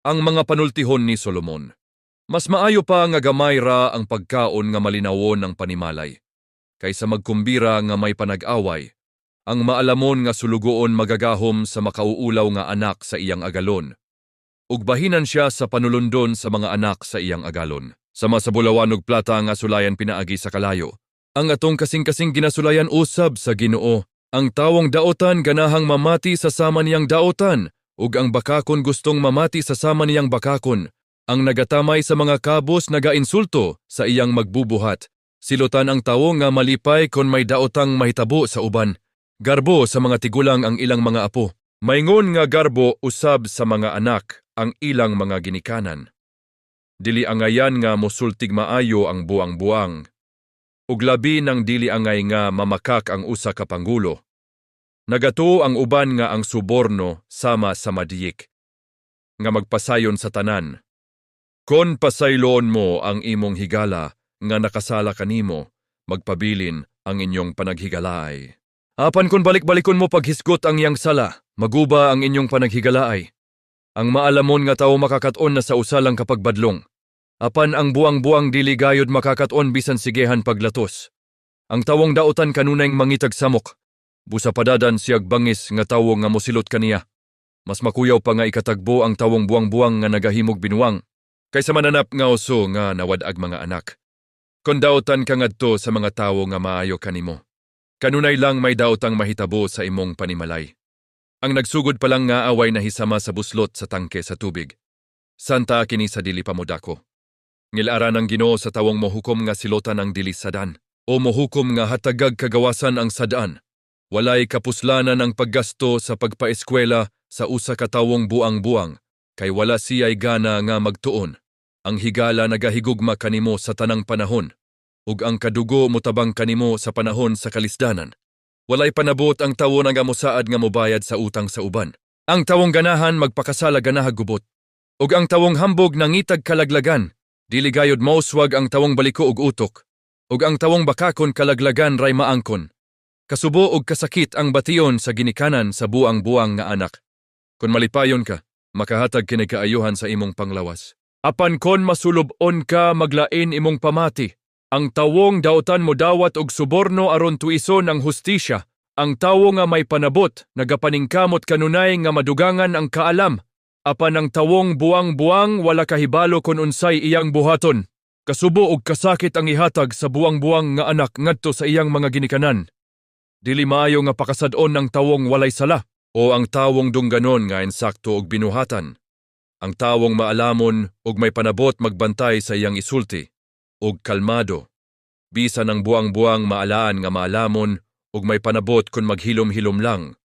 Ang mga panultihon ni Solomon. Mas maayo pa nga gamay ra ang pagkaon nga malinawon ang panimalay kaysa magkumbira nga may panag-away. Ang maalamon nga sulugoon magagahom sa makauulaw nga anak sa iyang agalon, ug bahinan siya sa panulundon sa mga anak sa iyang agalon. Sama sa bulawan ug plata nga sulayan pinaagi sa kalayo, ang atong kasing-kasing ginasulayan usab sa Ginoo. Ang tawong daotan ganahang mamati sa sama niyang daotan, ug ang bakakon gustong mamati sa sama niyang bakakon. Ang nagatamay sa mga kabos nagainsulto sa iyang magbubuhat. Silutan ang tawo nga malipay kon may daotang mahitabo sa uban. Garbo sa mga tigulang ang ilang mga apo. Maingon nga garbo usab sa mga anak ang ilang mga ginikanan. Dili angayan nga mosultig maayo ang buang-buang, ug labi nang dili angay nga mamakak ang usa ka pangulo. Nagatuo ang uban nga ang suborno sama sa madiyik, nga magpasayon sa tanan. Kon pasayloon mo ang imong higala nga nakasala kanimo, magpabilin ang inyong panaghigalaay. Apan kung balik-balikon mo paghisgot ang iyang sala, maguba ang inyong panaghigalaay. Ang maalamon nga tawo makakat-on na sa usa lang ka pagbadlong. Apan ang buang-buang dili gayod makakat-on bisan sigehan paglatos. Ang tawong daotan kanunay mangitag samok. Busa padadan siyag bangis nga tawo nga mosilot kaniya. Mas makuyaw pa nga ikatagbo ang tawong buang-buang nga nagahimog binuang kaysa mananap nga oso nga nawad-ag mga anak. Kon daotan ka ngadto sa mga tawo nga maayo kanimo, kanunay lang may daotang mahitabo sa imong panimalay. Ang nagsugod pa lang nga away nahisama sa buslot sa tangke sa tubig. Santa kini sa dili pa modako. Ngilaran ang Ginoo sa tawong mohukom nga silotan ang dili sadan o mohukom nga hatagag kagawasan ang sadaan. Walay kapuslanan ang paggasto sa pagpaeskwela sa usa ka tawong buang-buang kay wala siya'y gana nga magtuon. Ang higala nagahigugma kanimo sa tanang panahon, ug ang kadugo motabang kanimo sa panahon sa kalisdanan. Walay panabot ang tawo nga mosaad nga mobayad sa utang sa uban. Ang tawong ganahan magpakasala ganahag gubot, ug ang tawong hambog nangitag kalaglagan. Dili gayod mauswag ang tawong baliko og utok, ug ang tawong bakakon kalaglagan ray maangkon. Kasubo ug kasakit ang bation sa ginikanan sa buang-buang nga anak. Kon malipayon ka, makahatag kini kaayuhan sa imong panglawas. Apan kon masulub-on ka, maglain imong pamati. Ang tawong daotan mo dawat og suborno aron tuison ang hustisya. Ang tawo nga may panabot nagapaningkamot kanunay nga madugangan ang kaalam. Apan ang tawong buang-buang wala kahibalo kon unsay iyang buhaton. Kasubo og kasakit ang ihatag sa buang-buang nga anak ngadto sa iyang mga ginikanan. Dili maayo nga pakasad-on ang tawong walay sala o ang tawong dungganon nga insakto og binuhatan. Ang tawong maalamon ug may panabot magbantay sa iyang isulti ug kalmado. Bisan ang buang-buang maalaan nga maalamon ug may panabot kon maghilom-hilom lang.